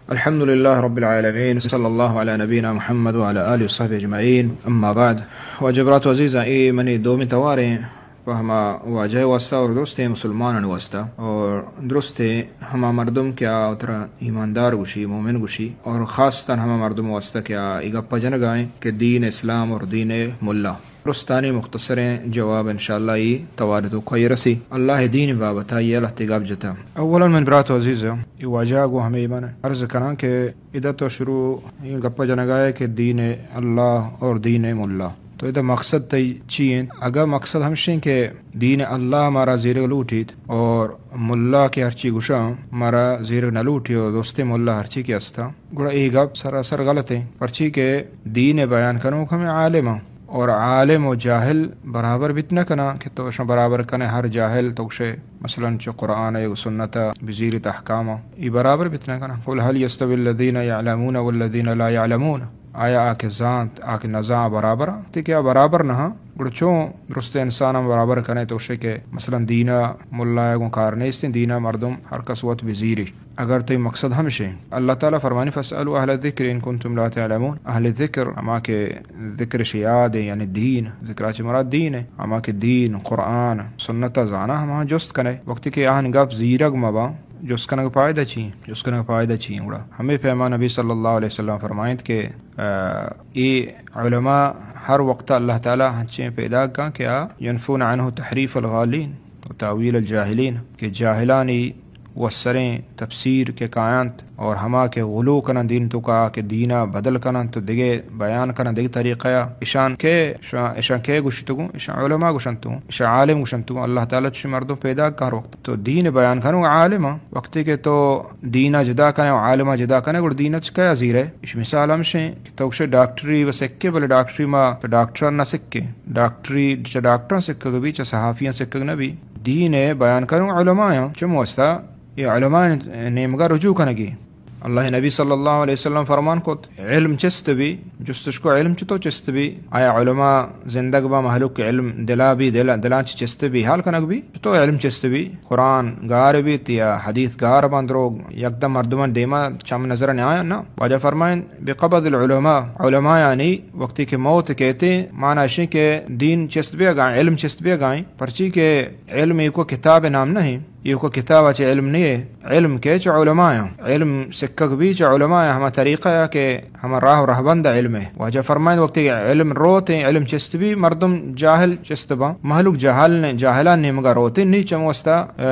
الحمد لله رب العالمين، صلى الله على نبينا محمد وعلى آله وصحبه أجمعين. أما بعد، واجہ برات و عزیزاں، اے منی دومی تواریں پہ ہما واجہ واسطہ اور درستیں مسلمانانی واسطہ اور درستیں ہما مردم کہ آ وترا ایماندار گوشی، مومن گوشی، اور خاصتاً ہما مردم واسطہ کہ آ اے گپ جنگائیں کہ دین اسلام اور دین ملا۔ درستانی مختصریں جواب انشاءاللہ ای توار تو کوئی رسی۔ اللہ دین بابت آئی اللہ تی گپ جتا۔ اولاً من برات و عزیز، ای واجہ گو ہمیں من عرض کناں کہ ادا تو شروع ای گپ جنگائے کہ دین اللہ اور دین ملا۔ تو ادا مقصد تئی چی انت؟ اگاں مقصد ہمشیں کہ دین اللہ مارا زیرگ لوٹیت اور ملا کہ ہرچی گوشاں مارا زیرگ نہ لوٹی اور دوستیں ملا ہرچی کہ استا، گڑا اے گپ سراسر غلط ہیں، پرچی کہ دین بیان کنوک ہمیں عالم ہیں اور عالم و جاہل برابر بیت نہ کناں کہ تو اشاں برابر کنے ہر جاہل تو گوشے مثلاً چہ قرآن و سنت بزیرت احکام، ای برابر بیت نہ کناں۔ قل هل يستوي الذين يعلمون والذين لا يعلمون، آیا آ کہ زانت، آ کہ نزان برابر انت؟ کہ آ برابر نہ انت، گڑا چون درست انسان ہم برابر کنے تو گوشے کہ مثلاً دینا ملا گوں کار نیستیں، دینا مردم ہر کس وت بزیری۔ اگر تئی مقصد ہمشیں، اللہ تعالیٰ فرمانی، فاسألوا اهل الذكر ان كنتم لا تعلمون، اہل ذکر، ہما کہ ذکر شیاد ہے، یعنی دین، ذکر چہ مراد دین ہے، ہما کہ دین، قرآن، سنت زانا، ہما جست کنے۔ وقتی کہ آہن گپ زیرگ مباں، جست کنگ فائدہ چی؟ جست کنگ فائدہ چی؟ گڑا ہمیں پیما نبی صلی اللہ علیہ وسلم فرمائنت کہ، آ، اے علماء ہر وقت اللہ تعالیٰ ہنچیں پیدا کن کہ آ ينفون عنه تحريف الغالين وتأويل الجاهلين، کہ جاہلانی وسریں تفسیر کہ کاینت اور ہما کہ غلو کنن دین تو کا کہ دینا بدل کنن تو دگہ بیان کنن دگہ طریقہ یا اشان کہ اشان، اشان کہ گوشتگوں، اشان علماء گوشنتوں، اشان عالم گوشنتوں۔ اللہ تعالیٰ چش مردم پیدا کن ہر وقت۔ تو دین بیان کنو عالم، وقتی کہ تو دینا جدا کنے و عالما جدا کنے، گڑا دینا چکا زیرے؟ اش مثال ہمشیں کہ تو گوشے ڈاکٹری و سکے، بلے ڈاکٹری ما تو ڈاکٹر نہ سکے، ڈاکٹری چہ ڈاکٹراں سکگ بی، چہ صحافیاں سکگ نہ بی۔ دین بیان کنو علمایاں، چم واسطہ یہ علماء نیمگا رجوع کنگی۔ اللہ نبی صلی اللہ علیہ وسلم فرمان کت، علم چست بی، جستش کو علم چتو چست بی؟ آیا علماء زندگ با مہلوک علم دلا بی، دل، دلان چی چست بی، حال کنگ بی؟ چتو علم چست بی؟ قرآن گار بیت یا حدیث گار بان دروگ، یکدم مردمان دیما چم نظر نیایا؟ نہ۔ واجہ فرمائن، بقبض العلماء، علمایانی وقتی کہ موت کہتے، معنی اشیں کہ دین چست بیگائیں، علم چست بیگائیں، پرچی کہ علم ایکو کتاب نام نہیں، ایوکو کتاب چہ علم نیے، علم کہ چہ علمایاں، علم سکگ بی چہ علمایاں، ہما طریقہ یا کہ ہما راہ و رہبند علم ہے۔ واجہ فرمائن وقتی علم روتیں، علم چست بی، مردم جاہل چست باں، مہلوک جاہل نے، جاہلان نیمگا روتیں، نی چم واسطہ، آ،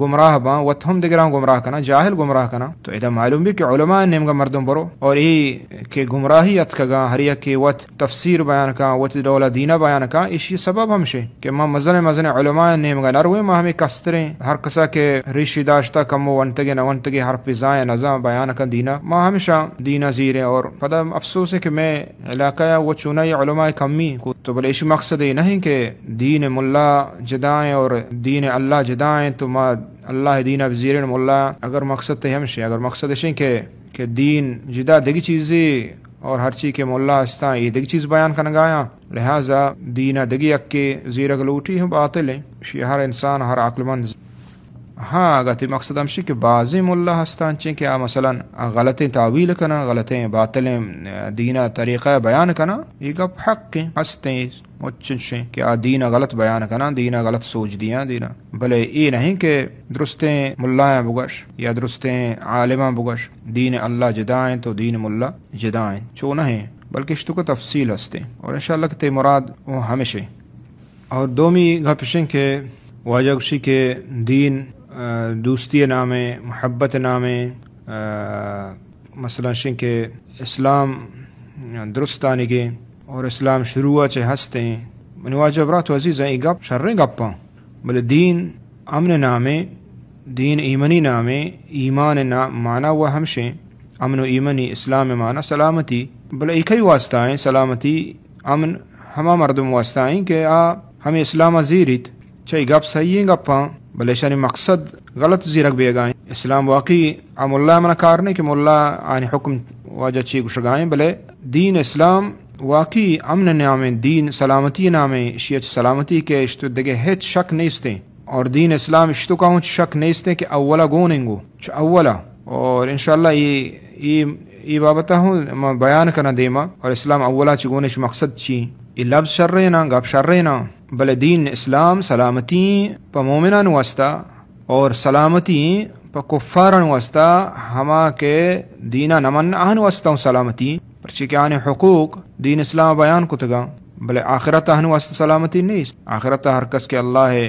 گمراہ باں، وت ہم دگراں گمراہ کناں، جاہل گمراہ کناں۔ تو ادا معلوم بی کہ علماء نیمگا مردم برو اور ای کہ گمراہی اتکگاں، ہر یکے وت تفسیر بیان کاں، وتی ڈولا دینا بیان کاں، ایشی سبب ہمشے کہ ما مزن مزن علماء نیمگا نہ رویں، ما ہمیں کستریں، ہر کسا کہ ریشی داشتا کمو ونتگے نہ ونتگے، حرف زاں نزاں بیان کاں دینا، ما ہمیشہ دینا زیریں۔ اور پدا افسوس ہے کہ میں علاقہ یا وہ چونائی علماء کمی کو، تو بلے ایشی مقصد یہ نہیں کہ دین ملا جدائیں اور دین اللہ جدائیں، تو ما اللہ دینا بزیریں ملا۔ اگر مقصد تے ہمشے، اگر مقصد اشیں کہ کہ دین جدا دگہ چیزے اور ہرچی کہ ملا استاں، اے دگہ چیز بیان کنگایاں، لہذا دین ء دگہ یکے زیرگ لوٹی ہم باطل ہیں۔ شی ہر انسان، ہر عقل مند۔ ہاں، اگاں تئی مقصد ہمشی کہ بعضی ملا ہستاں چیں کہ آ مثلاً غلطیں تاویل کناں، غلطیں باطلیں دین ء طریقہ بیان کناں، اے گپ حق ہیں، ہستیں۔ مچ انچیں کہ آ دین ء غلط بیان کناں، دین ء غلط سوج دیاں، دین ء۔ بلے اے نہیں کہ درستیں ملایاں بگش یا درستیں عالماں بگش، دین اللہ جدا انت و دین ملا جدا انت۔ چو نہ ہیں، بلکہ اشتو کو تفصیل ہستیں۔ اور انشاءاللہ کہ تے مراد وہ ہمیشیں۔ اور دومی گپ اشیں کہ واجہ گوشی کہ دین، آ، دوستی نامیں، محبت نامیں، آ، مثلاً شیں کہ اسلام درستانگیں اور اسلام شروع چہ ہستیں۔ منی واجہ برات و عزیزاں، اے گپ شریں گپاں، بلے دین امن نامیں، دین ایمنی نامیں، ایمان نام معنی و ہمشیں، امن و ایمنی، اسلام معنی سلامتی۔ بلے اے کئی واسطہ ہیں سلامتی، امن؟ ہما مردم واسطہ ہیں کہ آ ہمیں اسلام زیریت۔ چہ اے گپ صحیح ہیں گپاں، بلے اشانی مقصد غلط زیرگ بیگائیں۔ اسلام واقعی آ ملا منا کار نہیں کہ ملا آنی حکم واجہ چی گوشگائیں، بلے دین اسلام واقعی امن نامیں، دین سلامتی نامیں، اشی اچ سلامتی کہ اشتو دگہ ہچ شک نیستیں۔ اور دین اسلام اشتو کا ہنچ شک نیستیں کہ اولا گون انگو، چہ اولا اور انشاءاللہ اے، اے، اے بابت ءَ ہوں ما بیان کناں دیما، اور اسلام اولا چگونش مقصد چی؟ اے لفظ شریں نا، گپ شریں نا، بلے دین اسلام سلامتی پہ مومنان واسطہ اور سلامتی پہ کفاران واسطہ، ہما کہ دینا نمن آہن واسطہ ہوں سلامتی، پرچے کہ آنے حقوق دین اسلام بیان کتگاں، بلے آخرت آہن واسطہ سلامتی نیست۔ آخرت ہر کس کہ اللہ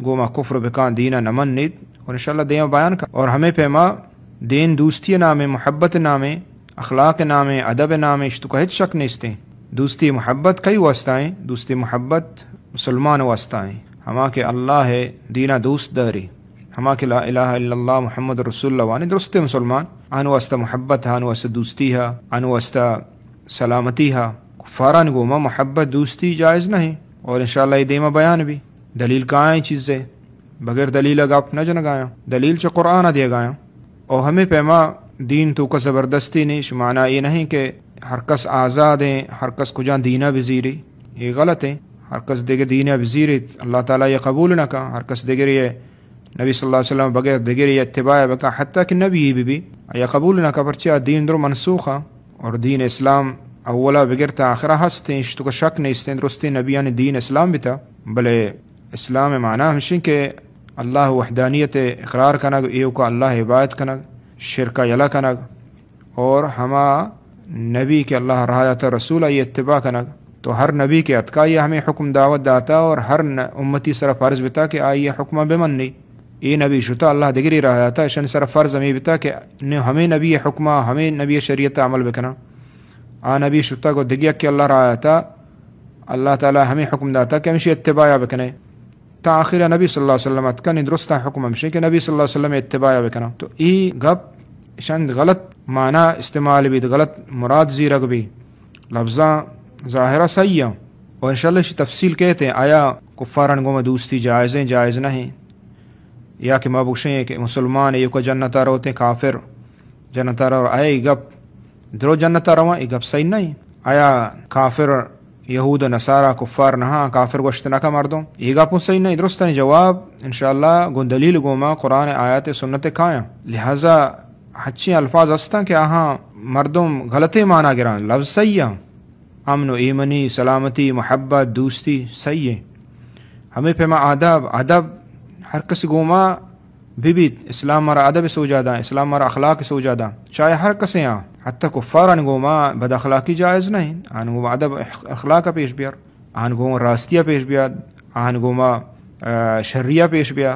گوما کفر بکاں، دینا نمنیت، اور انشاءاللہ دیما بیان کن۔ اور ہمے پیما دین دوستی نامیں، محبت نامیں، اخلاق نامیں، ادب نامیں، اشتوکا ہچ شک نیستیں۔ دوستی محبت کئی واسطہ ایں؟ دوستی محبت مسلمان واسطہ ایں، ہما کہ اللہ دینا دوست داری، ہما کہ لا الہ الا اللہ محمد رسول اللہ وانی درستیں مسلمان، آن واسطہ محبت ہا، آن واسطہ دوستی ہا، آن واسطہ سلامتی ہا۔ کفاران گوما محبت دوستی جائز نہیں، اور انشاءاللہ اے دیما بیان بی۔ دلیل کائیں چیزے؟ بغیر دلیل ءَ گپ نہ جنگایاں، دلیل چہ قرآن ءَ دیگایاں۔ او ہمے پیما دین توکا زبردستی نیش، معنی اے نہیں کہ ہر کس آزاد ایں، ہر کس کجا دینا بزیری، اے غلط ایں۔ ہر کس دگہ دینا بزیریت، اللہ تعالی اے قبول نہ کن۔ ہر کس دگری نبی صلی اللہ علیہ وسلم بغیر دگری اتباع بکن، حتی کہ نبی بی بی، اے قبول نہ کن، پرچہ دین درو منسوخ ایں۔ اور دین اسلام اولا بگر تا آخرا ہستیں، اشتوکا شک نیستیں، درستیں نبیانی دین اسلام بتا، بلے اسلام معنی ہمشیں کہ اللہ وحدانیت اقرار کنگ، ایوکا اللہ عبادت کنگ، شرکا یلہ کنگ، اور ہما نبی کہ اللہ راہ داتا رسول آئی اتباع کنگ۔ تو ہر نبی کہ اتکا آئی ہمیں حکم دعوت داتا اور ہر ن-، امتی سر فرض بتا کہ آئی حکم بمنی۔ اے نبی شتا اللہ دگری راہ داتا، اشانی سر فرض ہمیں بتا کہ نہ ہمیں نبی حکما، ہمیں نبی شریعت عمل بکناں۔ آ نبی شتا گو دگہ یکے اللہ راہ داتا، اللہ تعالی ہمیں حکم داتا کہ ہمشی اتباع بکنے۔ تا آخر نبی صلی اللہ علیہ وسلم اتکا، نی درستاں حکم ہمشی کہ نبی صلی اللہ علیہ وسلم اتباع بکناں۔ تو ای گپ شند غلط معنی استعمال بیت، غلط مراد زیرگ بی، لفظاں ظاہرہ صحیح ایں۔ و انشاءاللہ اشی تفصیل کہتے ہیں، آیا کفاران گوما دوستی جائز ایں، جائز نہیں؟ یا کہ ما بگشیں کہ مسلمان ایوکا جنتا روتیں، کافر جنتا رو، آیا ای گپ درو جنتا رواں؟ ای گپ صحیح نہیں۔ آیا کافر یہود و نصارا کفار نہاں، کافر گوشت نہ کا مردم؟ ای گپ صحیح نہیں۔ درستانی جواب انشاءاللہ گوں دلیل گوما قرآن آیات سنت کایاں۔ لہذا ہچیں الفاظ ہستاں کہ آہاں مردم غلطیں معنی گراں، لفظ صحیح ایں۔ امن و ایمنی، سلامتی، محبت، دوستی، صحیح ایں۔ ہمیں پیما آداب، ادب ہر کس گوما بہ بیت۔ اسلام مارا ادب سوجا داں، اسلام مارا اخلاق سوجا داں، چاہے ہر کسے آں۔ حتی کفاران گوما بد اخلاقی جائز نہیں۔ آن گوما ادب اخ-، اخلاق پیش بیار، آن گوما راستی پیش بیار، آن گوما، آ، شریا پیش بیار۔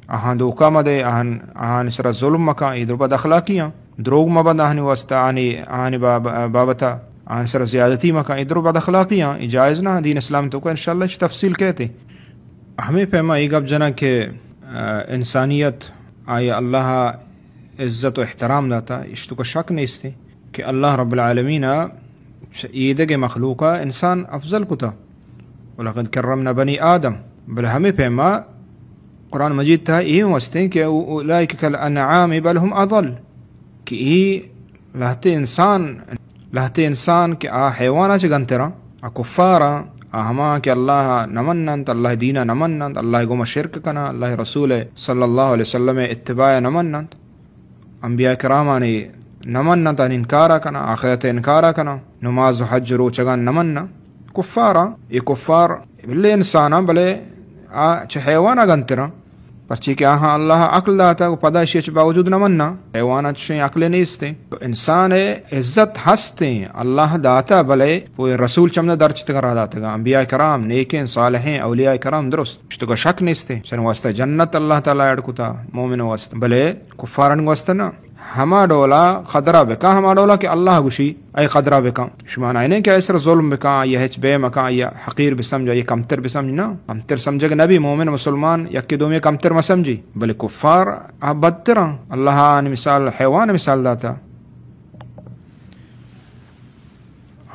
آہاں دھوکہ مدے، آہاں، آہانی سرا ظلم مکاں، اے درو بد اخلاقی آں۔ دروگ مبند آہانی واسطہ، آہانی، آہانی باب-، بابتا، آہانی سرا زیادتی مکاں، اے درو بد اخلاقی آں۔ اے جائز نہ، دین اسلام توکا انشاءاللہ اچ تفصیل کہتے۔ ہمیں پیما اے گپ جناں کہ، آ، انسانیت آئی اللہ عزت و احترام داتا، اشتوکا شک نیستے کہ اللہ رب العالمین ایدگہ مخلوقا انسان افضل کتا، ولقد کرمنا بنی آدم۔ بلے ہمیں پیما قرآن مجید تہا اے ہم استیں کہ اولئک کالانعام بل هم اضل، کہ اے لہتے انسان، لہتے انسان کہ آ حیوانا چہ گنتراں، آ کفاراں، آ ہما کہ اللہ نہ مننت، اللہ دینا نہ مننت، اللہ گوما شرک کناں، اللہ رسول صلی اللہ علیہ وسلم اتباع نہ مننت۔ انبیاء کرامانی نہ مننت، آنی انکارا کناں، آخرت انکارا کناں، نماز و حج روچگان نہ مناں۔ کفاراں، اے کفار بلے انساناں، بلے آ چہ حیوانا گنتراں، پرچے کہ آہاں اللہ عقل داتا و پدا اشی چہ باوجود نہ مناں۔ حیوانا چشیں عقل نیستیں۔ تو انسان عزت ہستیں، اللہ داتا، بلے پوئے رسول چمدا درچتگاں، راہ داتگاں، انبیاء کرام، نیکیں، صالحیں، اولیاء کرام، درست۔ اشتگا شک نیستیں۔ شن واسطہ جنت اللہ تعالی اڈ کتا، مومن واسطہ۔ بلے کفارن واسطہ نہ۔ ہما ڈولا قدرا بکن، ہما ڈولا کہ اللہ گوشی، اے قدرا بکن۔ شما نہ انیں کہ اے سر ظلم بکن، یا ہچ بے مکن، یا حقیر بسمجھ، یا کمتر بسمجھ، نہ۔ کمتر سمجھگ نبی، مومن مسلمان یکی دومی کمتر مسمجھی۔ بلے کفار آ بدتراں۔ اللہ آنی مثال حیوان مثال داتا۔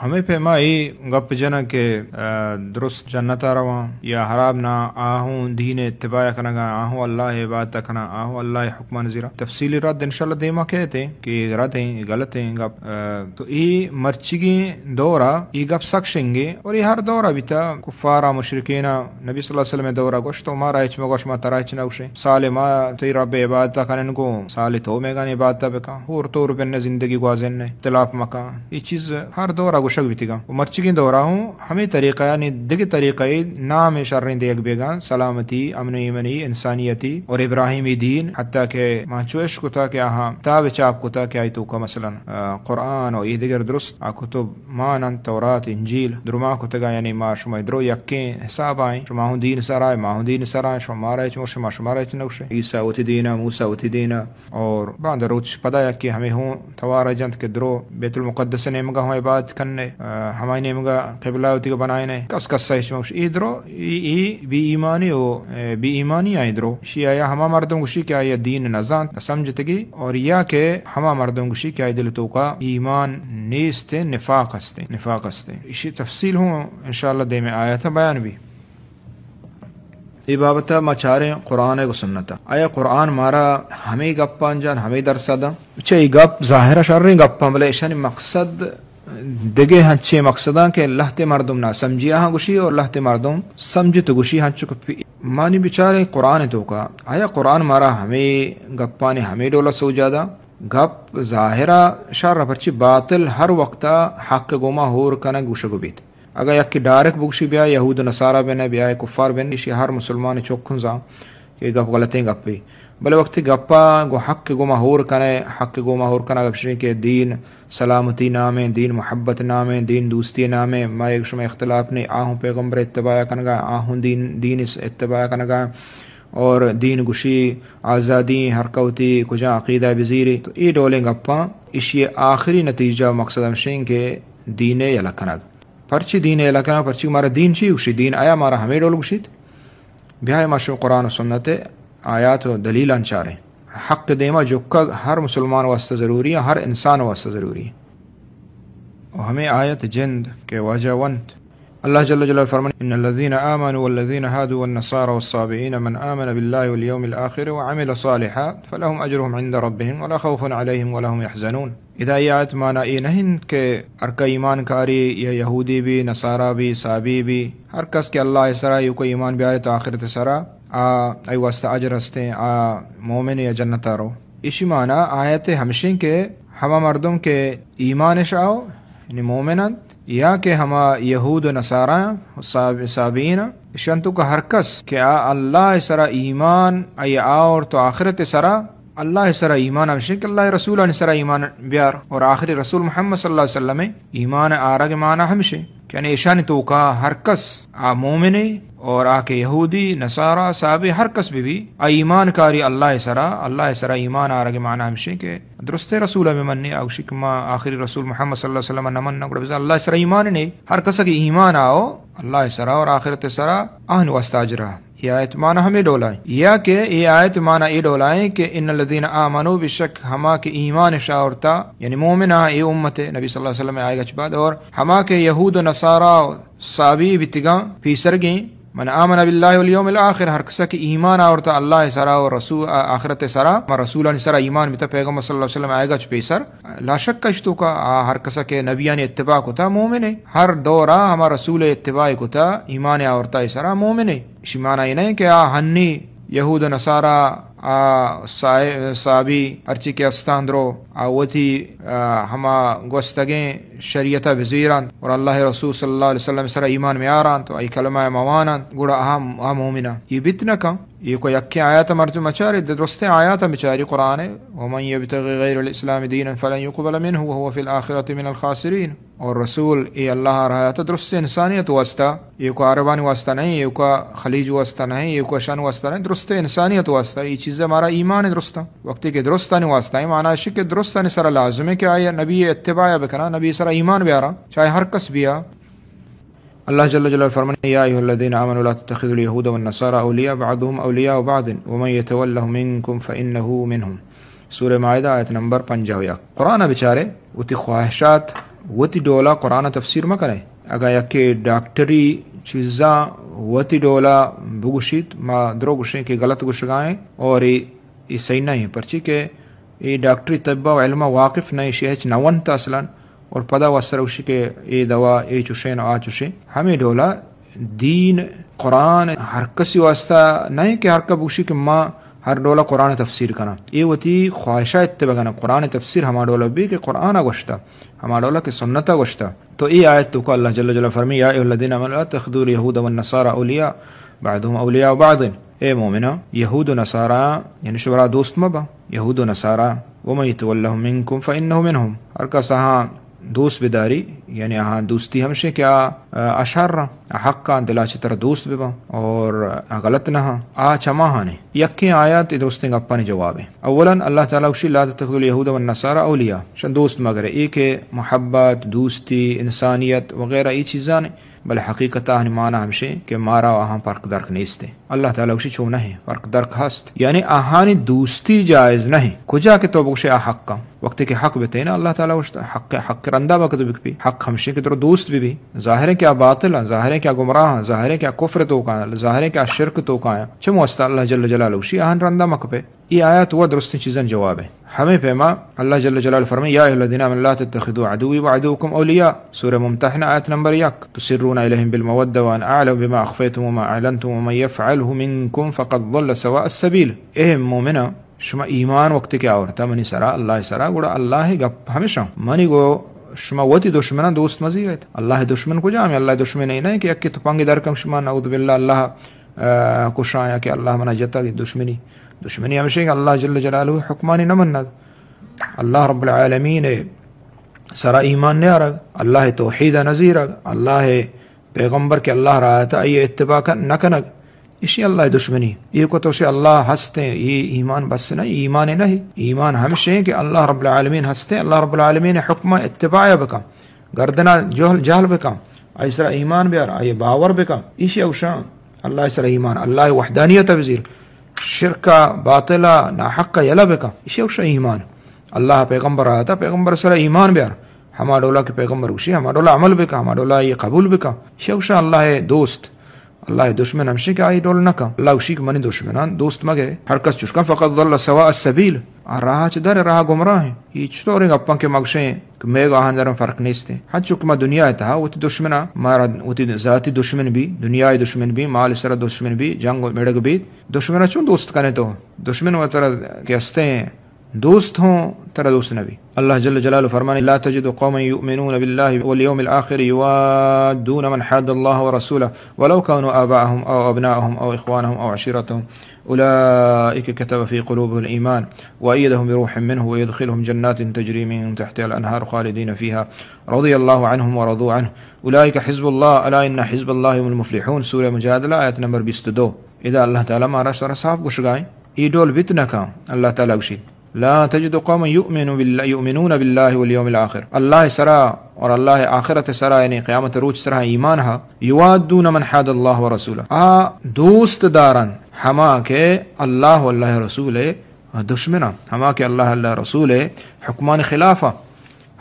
ہمے پیما اے گپ جناں کہ، آ، درست جنت ءَ رواں یا حراب نہ، آ ہوں دین ءِ اتباع کنگا، آ ہوں اللہ ءِ عبادت کناں، آ ہوں اللہ ءِ حکمان زیراں۔ تفصیلی رد انشاءاللہ دیما کیت ایں کہ اے رد ایں، اے غلط ایں گپ۔ آ، تو اے مرچیگیں دور ءَ اے گپ سک شنگ ایں اور اے ہر دور ءَ بیتا، کفار ءَ، مشرکین ءَ، نبی صلی اللہ علیہ وسلم ءِ دور ءَ گوشت، تو مارا ہچ مگوش، ما ترا ہچ نہ گوشیں۔ سال ما تئی رب ءِ عبادت ءَ کنیں گوں، سال تو مئے گاں عبادت ءَ بکن۔ ہور تور بن زندگی گوازن، اختلاف مکن۔ اے چیز ہر دور ءَ گوشگ بیتگاں۔ و مرچیگیں دور ءَ ہوں ہمے طریقہ، یعنی دگہ طریقہ ءِ نام شریں دیگ بیگاں، سلامتی، امن و ایمنی، انسانیتی اور ابراہیمی دین، حتیٰ کہ ما چو اش کتا کہ آہاں کتاب چاپ کتا کہ آئی توکا مثلاً، آ، قرآن و اے دگر درست آ کتب مان انت، تورات، انجیل، درو ما کتگا، یعنی ما شما درو یکیں حساب آئیں، شما ہوں دین سرا، ما ہوں دین سرا، شما مارا ہچ مگوش، ما شمارا ہچ نگوشیں۔ عیسیٰ وتی دینا، موسیٰ وتی دینا، اور باندا روچ پدا یکے ہمے ہوں توار جنت کہ درو بیت المقدس نیمگا ہوں عبادت کننے، آ، ہمائی نیمگا قبلہ وتی کو بنائنے، کس کس ہچ مگوش۔ اے درو، اے، اے بے ایمانی و، اے، بے ایمانی آئیں درو۔ شی آیا ہما مردم گوشی کہ آیا دین نزانت، نسمجھتگی، اور یا کہ ہما مردم گوشی کہ آئی دل توکا ایمان نیست، نفاق ہستے، نفاق ہستے۔ اشی تفصیل ہوں انشاءاللہ دیمے آیات بیان بی۔ اے بابت ما چاریں قرآن ءَ گوں سنت ءَ۔ آیا قرآن مارا ہمے گپاں جان، ہمے درس ءَ داں؟ چہ اے گپ ظاہر ءَ شریں گپاں، بلے اشانی مقصد دگہ ہنچیں مقصداں کہ لہتے مردم ناسمجھی آہاں گوشی اور لہتے مردم سمجھت گوشی، ہنچو کہ پی-، مانی بچاریں قرآن ءِ توکا، آیا قرآن مارا ہمے گپانی ہمے ڈول ءَ سوجا داں؟ گپ ظاہر ءَ شر ءَ، پرچی باطل ہر وقت ءَ حق ءِ گوما ہور کنگ گوشگ بیت۔ اگاں یکے ڈائریکٹ بگوشی بیا یہود و نصارا بن، بیا کفار بن، ایشی ہر مسلمان چک ہوں زان کہ گپ غلطیں گپے۔ بلے وقتی گپا گوں حق گوما ہور کنے، حق گوما ہور کنا گپ شریں کہ دین سلامتی نامیں، دین محبت نامیں، دین دوستی نامیں، ما یک شما اختلاف نے، آہوں پیغمبر اتباع کنگا، آہوں دین، دین اس اتباع کنگا، اور دین گوشی آزادی ہر کوتی کجا عقیدہ بزیری۔ تو اے ڈولیں گپاں اشی آخری نتیجہ و مقصد ہمشیں کہ دین یلہ کنگ۔ پرچی دین یلہ کنگ؟ پرچی مارا دین چی گوشی؟ دین آیا مارا ہمے ڈول گوشیت؟ بیائے ما شو قرآن و سنت آیات و دلیلان چاریں۔ حق دیما جکگ ہر مسلمان واسطہ ضروری ہے، ہر انسان واسطہ ضروری ہے۔ و ہمیں آیت جند کہ واجہ ونت، اللہ جل جلالہ فرمان: ان الذين آمنوا والذين هادوا والنصارى والصابئين من آمن بالله واليوم الآخر وعمل صالحا فلهم اجرهم عند ربهم ولا خوف عليهم ولا هم يحزنون۔ ادا اے آیت مانا اے نہ انت کہ ہر کہ ایمان کاری یا یہودی بی، نصارا بی، صابی بی، ہر کس کہ اللہ سرا یوکو ایمان بیارے تو آخرت سرا، آ، آئی واسطہ اجر ہستیں، آ مومن یا جنتا رو۔ اشی مانا آیت ہمشیں کہ ہما مردم کہ ایمانش آو، یعنی مومن انت، یا کہ ہما یہود و نصارا، صاب-، صابئین، اشان توکا ہر کس کہ آ اللہ سرا ایمان آئی آورت و آخرت سرا، اللہ سرا ایمان ہمشیں کہ اللہ رسولانی سرا ایمان بیار، اور آخری رسول محمد صلی اللہ علیہ وسلم ایمان آرگ مانا ہمشیں کہ یعنی ایشانی توکا ہر کس آ مومنے اور آ کہ یہودی، نصارا، صابی ہر کس بہ بی، آ ایمان کاری اللہ سرا، اللہ سرا ایمان آرگ مانا ہمشیں کہ درستیں رسول ہمیں منی، آ گوشی کہ ما آخری رسول محمد صلی اللہ علیہ وسلم نہ مننا، گڑا بزاں اللہ سرا ایمان نے۔ ہر کس کہ ایمان آو اللہ سرا اور آخرت سرا، آہن واسطہ اجرا۔ اے آیت مانا ہمے ڈولائیں۔ یا کہ اے آیت مانا اے ڈولائیں کہ ان الذين آمنوا، بے شک ہما کہ ایمان شاورتا، یعنی مومن آ اے امت نبی صلی اللہ علیہ وسلم آئے گچ بعد، اور ہما کہ یہود و نصارا و صابی بیتگاں پیسرگیں، من آمن بالله واليوم الآخر، ہر کسا کہ ایمان آورتا اللہ سرا و رسول، آ، آخرت سرا، ما رسولانی سرا ایمان بیتا پیغمبر صلی اللہ علیہ وسلم آئے گچ پیسر، لا شک اش توکا آ ہر کسا کہ نبیانی اتباع کتا مومن ہے، ہر دورا ہما رسول اتباع کتا ایمان آورتا سرا مومن ہے۔ اشی مانا اے نہ کہ آ ہنی یہود و نصارا، آ سائے-، صابی ہرچی کہ استان درو، آ وتی، آ، ہما گوستگیں شریعت بزیرانت اور اللہ رسول صلی اللہ علیہ وسلم سرا ایمان میارانت و ای کلمہ موانانت، گڑا آ، آ مومنا۔ یہ بیت نہ کن۔ یہ کو یکیں آیات مرچ مچاری، درستیں آیات بچاری قرآن ہے۔ ومن يبتغ غير الإسلام دينا فلن يقبل منه وهو في الآخرة من الخاسرين۔ اور رسول اے اللہ ء راہ ء تو درست انسانیت واسطہ، ایوکا عربانی واسطہ نہیں، ایوکا خلیج واسطہ نہیں، ایوکا شان واسطہ نہیں، درست انسانیت واسطہ۔ اے چیز ہمارا ایمان درست۔ وقتی کہ درستانی واسطہ ہے، معنی اش کہ درستانی سرا لازم ہے کہ آیا نبی اتباع بکنا، نبی سرا ایمان بیارا، چاہے ہر کس بیا۔ اللہ جل جلالہ فرمانے: يا أيها الذين آمنوا لا تتخذوا اليهود والنصارى أولياء بعضهم أولياء بعض ومن يتولهم منكم فإنه منهم۔ سورہ مائدہ، آیت نمبر پنجاہ و یک۔ قرآن ء بچارے، وتی خواہشات وتی ڈولا قرآن تفسیر مہ کرے۔ اگاں یکے ڈاکٹری چیزاں وتی ڈولا بگوشیت، ما درو گوشیں کہ غلط گوشگائیں اور اے، اے صحیح نہیں، پرچی کہ اے ڈاکٹری طب و علم واقف نہیں، شی ہچ نہ ونت اصلاً، اور پدا وسر گوشی کہ اے دوا، اے چوشیں، آ چوشیں۔ ہمیں ڈولا دین، قرآن ہر کسی واسطہ نہیں کہ ہر کس بگوشی کہ ما ہر ڈولا قرآن تفسیر کناں۔ اے وتی خواہشہ اتباع کناں۔ قرآن تفسیر ہما ڈولا بی کہ قرآن گوشتا، ہما ڈولا کہ سنت گوشتا۔ تو اے آیت توکا اللہ جل جلالہ فرمی، یا ایھا الذین آمنوا لا تتخذوا الیہود والنصارى اولیاء بعضهم اولیاء بعض۔ اے مومناں، یہود و نصارا یعنی شمارا دوست مبا، یہود و نصارا، ومن یتولهم منکم فانه منهم۔ ہر کس آہاں دوست بداری، یعنی آہاں دوستی ہمشیں کہ آ، آ شر آں، آ حق آں، دلا چہ ترا دوست بباں اور آ غلط نہ آں۔ آ چماہانے۔ یکیں آیات اے درستیں گپانی جواب ایں۔ اولاً اللہ تعالیٰ گوشی، لا تتخذوا الیہود والنصارى اولیاء، شان دوست مگرے۔ اے کہ محبت، دوستی، انسانیت وغیرہ اے چیزاں، بلے حقیقت آہانی معنی ہمشیں کہ مارا آہاں فرق درک نیست۔ اللہ تعالیٰ گوشی چو نہ، فرق درک ہست۔ یعنی آہانی دوستی جائز نہ۔ کجا کہ تو بگوشے آ حق آں۔ وقتی کہ حق بتینا، اللہ تعالیٰ گوشت، حق، حق رندا بکت بکپی۔ حق ہمشیں کہ درو دوست ببی۔ ظاہر ہے کہ آ باطل آں، ظاہر ہے کہ آ گمراہ آں، ظاہر ہے کہ آ کفر توکا آں، ظاہر ہے کہ آ شرک توکا آں۔ چمو واسطہ اللہ جل جلالہ گوشی آہان رندا مکپے۔ اے آیات و درستیں چیزاں جواب ایں۔ ہمے پیما اللہ جل جلالہ فرمائے، یا ایھا الذین آمنوا لا تتخذوا عدوی وعدوکم اولیاء، سورہ ممتحنہ، آیت نمبر یک، تسرون الیہم بالمودہ وانا اعلم بما اخفیتم وما اعلنتم ومن یفعلہ منکم فقد ضل سواء السبیل۔ اے مومناں، شما ایمان وقتی کہ آورتا منی سرا، اللہ سرا، گڑا اللہ گپ ہمشاں، منی گو شما وتی دشمناں دوست مزیریت۔ اللہ دشمن کجا ہمیں؟ اللہ دشمن اے نہ کہ یکے تپنگے درکم شما، نعوذ باللہ، اللہ، آ، کشاں یا کہ اللہ منا جتا، دشمنی۔ دشمنی ہمشیں کہ اللہ جل جلالہ حکمانی نہ منگ، اللہ رب العالمین سرا ایمان نیارگ، اللہ توحید نزیرگ، اللہ پیغمبر کہ اللہ را آتا، آئی اتباع کن، نہ کنگ، ایشی اللہ دشمنی۔ اے کو تو شے اللہ ہستیں، اے ایمان بس نہ، ایمان نہ۔ ایمان ہمشیں کہ اللہ رب العالمین ہستیں، اللہ رب العالمین حکم اتباع بکن، گردنا جہل، جہل بکن، آئی سرا ایمان بیار، آئی باور بکن۔ ایشی اوشان اللہ سرا ایمان، اللہ وحدانیت بزیر، شرک باطل ناحق یلہ بکن۔ ایشی اوشان ایمان۔ اللہ پیغمبر آتا، پیغمبر سرا ایمان بیار۔ ہما ڈولا کہ پیغمبر گوشی، ہما ڈولا عمل بکن، ہما ڈولا یہ قبول بکن۔ شوشا اللہ دوست، اللہ دشمن ہمشی کہ آئی ڈول نہ کن۔ اللہ گوشی کہ منی دشمنان دوست مگے۔ ہر کس چوش کن فقد ضل سواء السبیل۔ آ راہ چہ در، راہ گمراہ ہیں۔ یہ چطور گپاں کہ مگشیں کہ میگا آہان درم فرق نیست ہیں۔ ہنچو کہ ما دنیا تہا وتی دشمنا، مارا وتی ذاتی دشمن بھی، دنیا دشمن بھی، مال سر دشمن بھی، جنگ و مڑگ بھی، دشمنا چون دوست کنے تو؟ دشمن و ترا کہ ہستے ہیں، دوست ہوں ترا دوست نبی۔ اللہ جل جلالہ فرمانے، لا تجد قوما يؤمنون بالله واليوم الآخر يوادون من حاد الله ورسوله ولو كانوا آباءهم أو أبناءهم أو إخوانهم أو عشيرتهم أولئك كتب في قلوبهم الإيمان وأيدهم بروح منه ويدخلهم جنات تجري من تحتها الأنهار خالدين فيها رضي الله عنهم ورضوا عنه أولئك حزب الله ألا إن حزب الله هم المفلحون۔ سورہ مجادلہ، آیت نمبر بیست و دو۔ ادا اللہ تعالی مارا سر صاف گشگائیں، ای ڈول بیت نہ کن۔ اللہ تعالی گشی، لا تجد قوما يؤمن بالله، يؤمنون بالله واليوم الآخر۔ اللہ سرا اور اللہ آخرت سرا، یعنی قیامت روچ سرا ایمان ہا، يوادون من حاد الله ورسوله، آ دوست دارن ہما کہ اللہ و اللہ رسول دشمنا، ہما کہ اللہ اللہ رسول حکمان خلافا،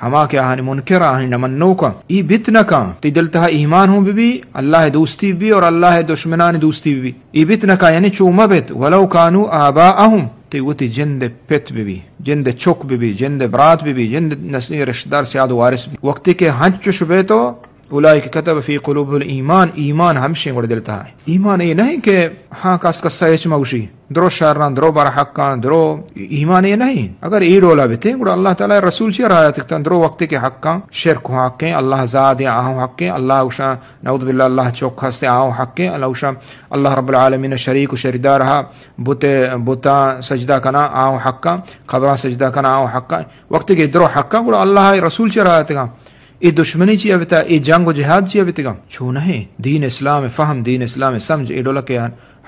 ہما کہ آہانی منکر، آہانی نہ منوکاں، ای بیت نہ کن۔ تی دل تہا ایمان ہوں ببی، اللہ دوستی بی اور اللہ دشمنانی دوستی بی۔ ای بیت نہ کن، یعنی چو مہ بیت، ولو کانوا آباءهم، تی وتی جند پت ببی، جند چک ببی، جند برات ببی، جند نسلی رشتہ دار سیاد وارث بی۔ وقتی کہ ہنچش بیتو، اولئک کتب فی قلوبهم الایمان، ایمان ہمشیں گڑا دل تہا۔ ایمان اے نہیں کہ ہاں کس کسا ہچ مہ گوشی۔ درو شراں، درو بر حقاں، درو ایمان اے نہیں۔ اگر اے ڈولا بیتیں، گڑا اللہ تعالی رسول چی راہ تکتن؟ درو وقتی کہ حقاں، شرک ہوں حقیں، اللہ زاد یا آہوں حقیں، اللہ گوشاں، نعوذ باللہ، اللہ چوک ہستے آہوں حقیں، اللہ گوشاں، اللہ رب العالمین شریک و شریدار ہا، بت، بتاں سجدہ کنا آہوں حقاں، قبراں سجدہ کنا آہوں حقاں۔ وقتی کہ درو حقاں، گڑا اللہ رسول چی راہ تکاں؟ اے دشمنی چیا بیتا؟ اے جنگ و جہاد چیا بیتگا؟ چو نہیں۔ دین اسلام فہم، دین اسلام سمجھ، اے ڈولا کہ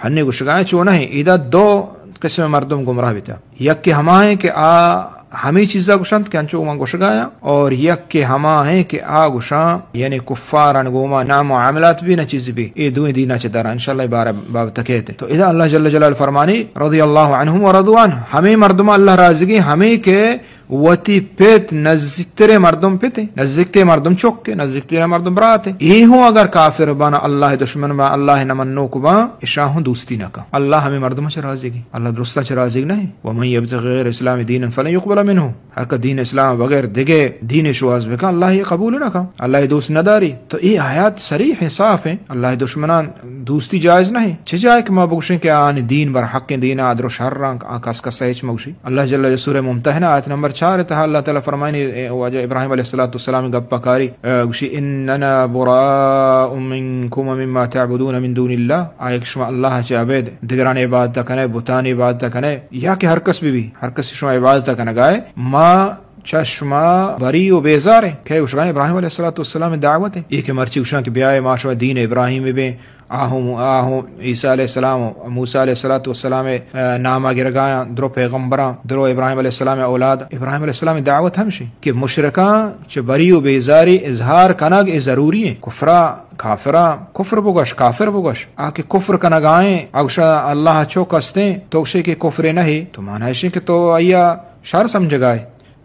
ہنی گوشگائیں چو نہیں۔ ایدا دو قسم مردم گمراہ بیتا۔ یک کہ ہما ہیں کہ آ ہمیں چیزا گوشنت کہ انچو من گوشگایا، اور یک کہ ہما ہیں کہ آ گوشاں، یعنی کفاران گوما نہ معاملات بھی نہ چیز بھی۔ اے دوئیں دینا چہ درا انشاءاللہ بارہ باب تکیتے۔ تو ادا اللہ جل جلال فرمانی، رضی اللہ عنہم و رضوا عنہ، ہمیں مردم اللہ راضی، ہمیں کہ وتی پت نزیکتریں مردم پتے، نزیکتریں مردم چکے، نزیکتریں مردم براتے۔ اے ہوں اگر کافر باں، اللہ دشمن باں، اللہ نہ منوک باں، اشاں ہوں دوستی نہ کن۔ اللہ ہمے مردم چہ راضی گی، اللہ درستاں چہ راضی نہ ہے۔ ومن یبتغ غیر اسلام دین فلن یقبل منه۔ ہر کہ دین اسلام بغیر دگہ دین شواز بکن، اللہ یہ قبول نہ کن، اللہ یہ دوست نہ داری۔ تو اے آیات صریح ہیں، صاف ہیں۔ اللہ دشمنان دوستی جائز نہ ہے۔ چہ جائے کہ ما بگوشیں کہ آن دین بر حق دین، آ درو شر رنگ، آ کس کس ہچ مگوشی۔ اللہ جل جلالہ سورہ ممتحنہ آیت نمبر چار تہا اللہ تعالی فرمائنی، اے واجہ ابراہیم علیہ الصلوۃ والسلام گپ کاری، اے گوشی، اننا براء منکم ومما تعبدون من دون اللہ۔ آ یک شما اللہ چہ ابید دگران عبادت کنے، بتان عبادت کنے، یا کہ ہر کس بی بی، ہر کس شما عبادت کنگائے، ما چہ شما بری و بیزار ہیں۔ کہ گوشگا ابراہیم علیہ الصلوۃ والسلام دعوت ہے۔ یہ کہ مرچی گوشاں کہ بیائے ما شما دین ابراہیم بیں، آہوں، آہوں عیسیٰ علیہ السلام و موسیٰ علیہ الصلوۃ والسلام، اے، ناما گرگایاں، درو پیغمبراں، درو ابراہیم علیہ السلام اولاد۔ ابراہیم علیہ السلام دعوت ہمشی کہ مشرکاں چہ بری و بیزاری اظہار کنگ اے ضروری ہیں۔ کفرا، کافرا، کفر بگوش، کافر بگوش۔ آ کہ کفر کنگائیں، آ گوشا اللہ چو کستیں، تو گوشے کہ کفر نہیں، تو معنی ہے کہ تو آیا شر سمجھگائے۔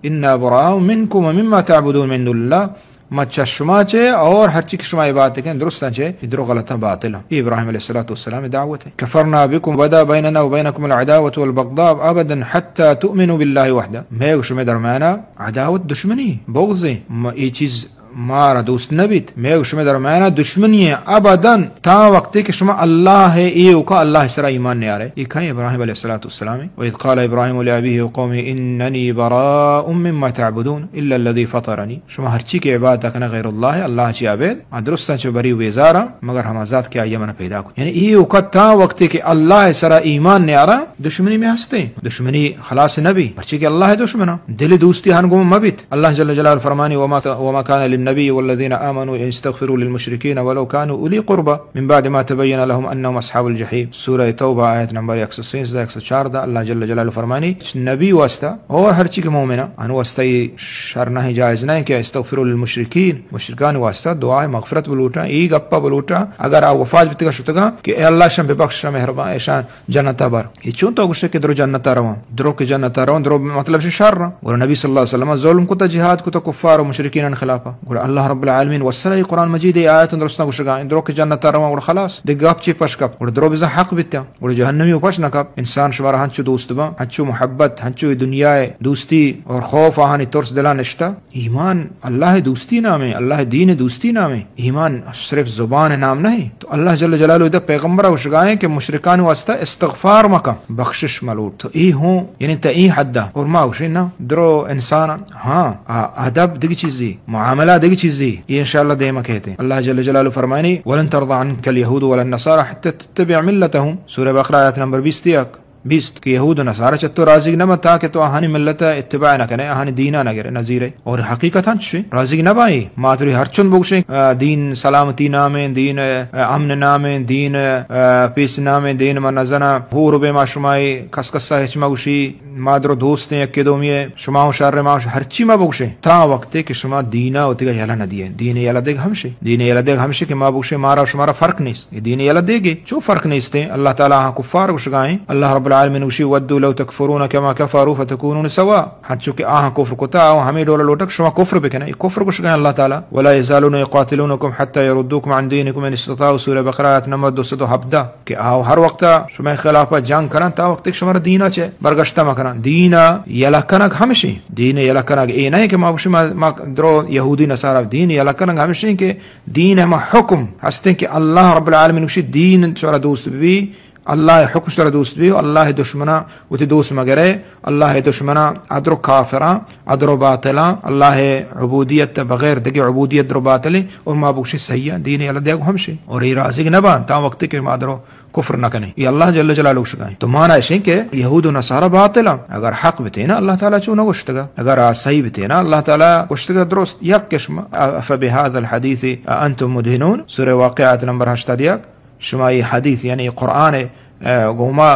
انا براء منکم ومما تعبدون من دون اللہ، ما چہ شما چہ اور ہر چی کہ شما عبادت کن درستاں چہ، اے درو غلطاں باطلاں۔ اے ابراہیم علیہ الصلوۃ والسلام دعوت ہے۔ کفرنا بکم وبدا بیننا وبینکم العداوۃ والبغضاء ابدا حتی تؤمنوا باللہ وحدہ۔ میں و شمے درمیانا عداوت، دشمنی، بغض ہیں۔ ما اے چیز مارا دوست نہ بیت۔ میں و شمے درمیانا دشمنی ہیں ابدا، تا وقتے کہ شما اللہ ہے ایوکا، اللہ سرا ایمان نیارے۔ اے کہیں ابراہیم علیہ الصلوۃ والسلام ہے۔ و اذ قال ابراہیم لابیہ و قومہ اننی براء مما تعبدون الا الذی فطرنی۔ شما ہرچی کہ عبادت کنئے غیر اللہ، اللہ چی ابید، آ درستاں چہ بری و بیزاراں، مگر ہما ذات کہ آئی من پیدا کت۔ یعنی اے وقت تا وقتے کہ اللہ سرا ایمان نیاراں، دشمنی میں ہستے، دشمنی خلاص نبی، پرچے کہ اللہ دشمنا۔ دل دوستی ہن گم مبیت۔ اللہ جل جلالہ فرمانی، وما، وما كان للنبي والذين آمنوا أن يستغفروا للمشركين ولو كانوا أولي قربى من بعد ما تبين لهم أنهم أصحاب الجحيم۔ سورہ توبہ آیت نمبر یک سو سیزدہ، یک سو چاردہ، اللہ جل جلالہ فرمانی، نبی واسطہ اور ہر چی کہ مومن ان واسطہ یہ شر نہ ہے، جائز نہ ہے کہ استغفروا للمشرکین، مشرکان واسطہ دعا مغفرت بلوٹا، ای گپا بلوٹا، اگر آ وفات بیتگا شتگا کہ اے اللہ شان ببخش، مہربان، ایشان جنتا بر۔ یہ چون تو گوشے کہ درو جنتا روان، درو کہ جنتا روان، درو مطلب شے شر رہا۔ اور نبی صلی اللہ علیہ وسلم ظلم کتا، جہاد کتا کفار و مشرکین خلافا۔ گڑا اللہ رب العالمین وسرا یہ قرآن مجید، یہ آیت درستاں گوشگا، درو کہ جنتا روان، گڑا خلاص، دگہ گپ چی پش کپ، گڑا درو بزاں حق بیتا۔ گڑا جہنمی و پش نہ کپ۔ انسان شمارا ہنچو دوست باں، ہنچو محبت، ہنچو دنیا دوستی اور خوف، آہانی ترس دلان نشتا۔ ایمان اللہ دوستی نامے، اللہ دین دوستی نامے۔ ایمان صرف زبان نام نہیں۔ تو اللہ جل جلالہ دا پیغمبر گوشگائیں کہ مشرکان واسطہ استغفار مکن، بخشش ملوٹ۔ تو ای ہوں، یعنی تا ای حد دا۔ اور ما گوشے نا، درو انسان، ہاں، آ، ادب دگہ چیزی، معاملہ دگہ چیزی۔ یہ انشاءاللہ دیما کہتے ہیں۔ اللہ جل جلالہ فرمانی، ولن ترضى عنك اليهود ولا النصارى حتى تتبع ملتهم۔ سورہ بقرہ آیت نمبر بیست یک، بیست، کہ یہود و نصارہ چہ تو راضی نہ بنت تاکہ تو آہانی ملت اتباع نہ کنے، آہانی دینا نہ گرے، نہ زیرے۔ اور حقیقت ہنچ ہے، راضی نہ بائی۔ ما تری ہر چند بگوشیں، آ، دین سلامتی نامیں، دین، آ، امن نامیں، دین، آ، پیس نامیں، دین ما نزنا، ہور بے ما شمائی، کس کسا ہچ مگوشی، ما درو دوستیں یکے دومی، شما ہوں شر، ما ہوں شر، ہرچی ما بگوشیں، تا وقتے کہ شما دینا و تیگا یلہ نہ دیے۔ دین یلہ دیگ ہمشے، دین یلہ دیگ ہمشے کہ ما بگوشیں مارا و شمارا فرق نیست۔ یہ دین یلہ دیگے، چو فرق نیستیں۔ اللہ تعالی ہاں کفار گوشگائیں۔ اللہ رب العالمین گوشی، ودوا لو تکفرون کما کفروا فتکونون سواء۔ ہنچو کہ آہاں کفر کتا، آہاں ہمیں ڈولا لوٹک شما کفر بکنے۔ یہ کفر گوشگائیں اللہ تعالی۔ ولا یزالون یقاتلونکم حتی یردوکم عن دینکم ان استطاعوا، سورہ بقرہ آیت نمبر دو سد و ہبدہ۔ کہ آو ہر وقت شمئے خلاف جنگ کنن تا وقت شمارا دینا چہ برگشتہ مکنن۔ دینا یلہ کنگ ہمشی۔ دین یلہ کنگ اے نہیں کہ ما بشی ما، ما درو یہودی نصارہ۔ دین یلہ کنگ ہمشی کہ دین ہما حکم ہستیں کہ اللہ رب العالمین گوشی دین شمارا دوست بی، اللہ حکم شمارا دوست بی، اللہ دشمنا وتی دوست مگرے، اللہ دشمنا ادرو کافراں، ادرو باطلاں، اللہ عبودیت بغیر دگہ عبودیت درو باطلیں، اور ما بگوشی صحیح دین یلہ دیگ ہمشی۔ اور یہ راضی نہ بان تا وقت کہ ما درو کفر نہ کنے۔ یہ اللہ جل جلالہ گوشگائیں۔ تو مانا اشیں کہ یہود و نصارہ باطل ہیں۔ اگر حق بتینا، اللہ تعالی چو نہ گوشتگا۔ اگر آ صحیح بتینا، اللہ تعالی گوشتگا درست یک قسم، افبهذا الحدیث انتم مدهنون، سورہ واقعہ آیت نمبر ہشتاد یک۔ شما یہ حدیث، یعنی قرآن، آ، گوما